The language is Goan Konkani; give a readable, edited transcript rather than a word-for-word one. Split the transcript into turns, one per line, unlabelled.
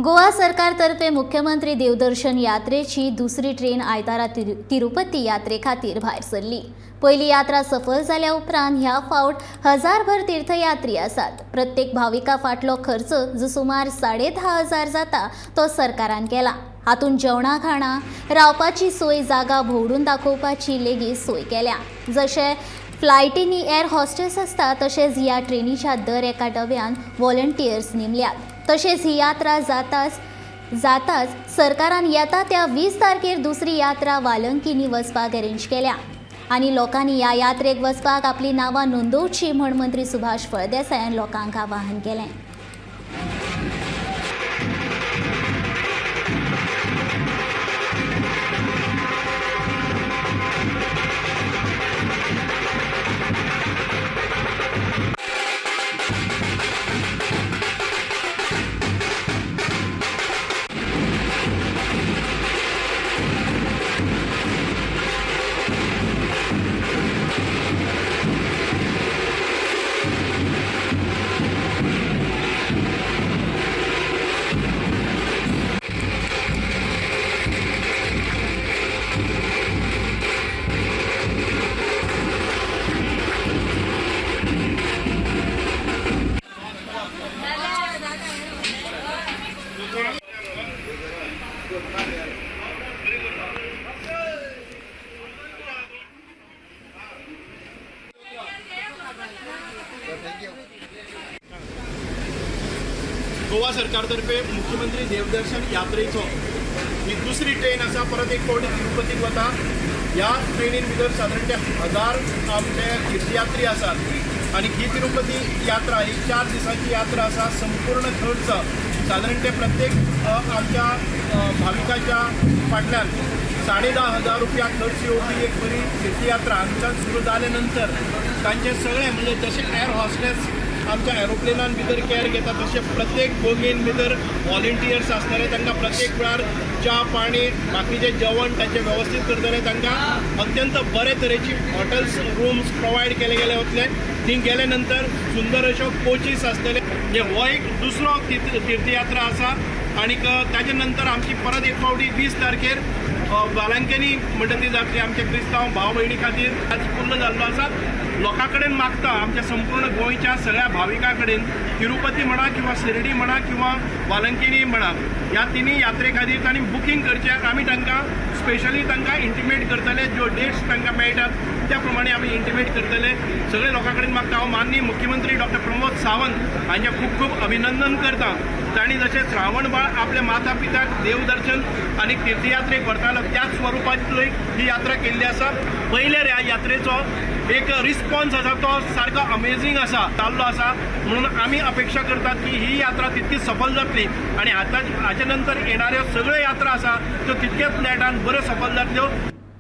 गोवा सरकारतर्फे मुख्यमंत्री देवदर्शन यात्रेची दुसरी ट्रेन आयतारा तिरुपती यात्रे खातीर भायर सरली. पयली यात्रा सफल जाल्या उपरांत ह्या फावट हजारभर तीर्थयात्री आसात. प्रत्येक भाविका फाटलो खर्च जो सुमार 10,500 जाता तो सरकारान केला. हातूंत जेवणा खाणां, रावपाची सोय, जागा भोंवडून दाखोवपाची लेगीत सोय केल्या. जशें फ्लायटींनी एअर हॉस्टेस आसता तशेंच ह्या ट्रेनीच्या दर एका डब्यान व्हॉलंटियर्स नेमल्यात. तशेंच ही यात्रा जाताच जाताच सरकारान येता त्या 20 तारखेर दुसरी यात्रा वालंकिनी वचपाक अरेंज केल्या आनी लोकांनी ह्या यात्रेक वचपाक आपली नांवां नोंदोवची म्हण मंत्री सुभाष फळदेसायान लोकांक आवाहन केलें.
गोवा सरकारतर्फे मुख्यमंत्री देवदर्शन यात्रेचो ही दुसरी ट्रेन आसा. परत एक फावटी तिरुपतीक वता. ह्या ट्रेनीन भितर सादारण ते 1000 आमचे तीर्थयात्री आसात आनी ही तिरुपती यात्रा ही 4 दिसांची यात्रा आसा. संपूर्ण खर्च सादारण ते प्रत्येक आमच्या भाविकाच्या फाटल्यान 10,500 रुपया खर्च येवपी एक बरी तीर्थयात्रा हांगच्यान सुरू जाले नंतर तांचे सगळे म्हणजे जशे एअर हॉस्टेस आमच्या एरोप्लेनान भितर कॅर घेता तशें प्रत्येक बोगीन भितर व्हॉलंटियर्स आसतले. तांकां प्रत्येक वेळार च्या पाणी बाकीचें जेवण तांचें वेवस्थीत करतले. तांकां अत्यंत बरे तरेची हॉटेल्स रुम्स प्रोवायड केले गेले वतले. थंय गेले नंतर सुंदर अश्यो कोचीस आसतले. म्हणजे हो एक दुसरो तीर्थयात्रा आसा. आनीक ताजे नंतर आमची परत एक फावटी 20 तारखेर वालांकनी म्हणटा ती जातली आमच्या क्रिस्तांव भाव भयणी खातीर. आज पूर्ण जाल्लो आसा. लोकां कडेन मागता, आमच्या संपूर्ण गोंयच्या सगळ्या भाविकां कडेन, तिरुपती म्हणा किंवा शिर्डी म्हणा किंवा वालंकिनी म्हणा, ह्या तिन्ही यात्रे खातीर तांणी बुकींग करचें. आमी तांकां स्पेशली तांकां इंटिमेट करतले. ज्यो डेट्स तांकां मेळटात त्या प्रमाणे आमी इंटिमेट करतले. सगळे लोकां कडेन मागता. हांव माननीय मुख्यमंत्री डॉक्टर प्रमोद सावंत हांचें खूब खूब अभिनंदन करता. तांणी जशें श्रावणबाळ आपल्या माता पिताक देवदर्शन आनी तीर्थयात्रेक व्हरतालो त्याच स्वरुपांतली ही यात्रा केल्ली आसा. पयल्या ह्या यात्रेचो एक रिस्पॉन्स आसा तो सारको अमेझींग आसा, जाल्लो आसा. म्हणून आमी अपेक्षा करतात की ही यात्रा तितकी सफल जातली आनी आतां हाचे नंतर येणाऱ्यो सगळ्यो यात्रा आसा त्यो तितक्याच नेटान बऱ्यो सफल जातल्यो.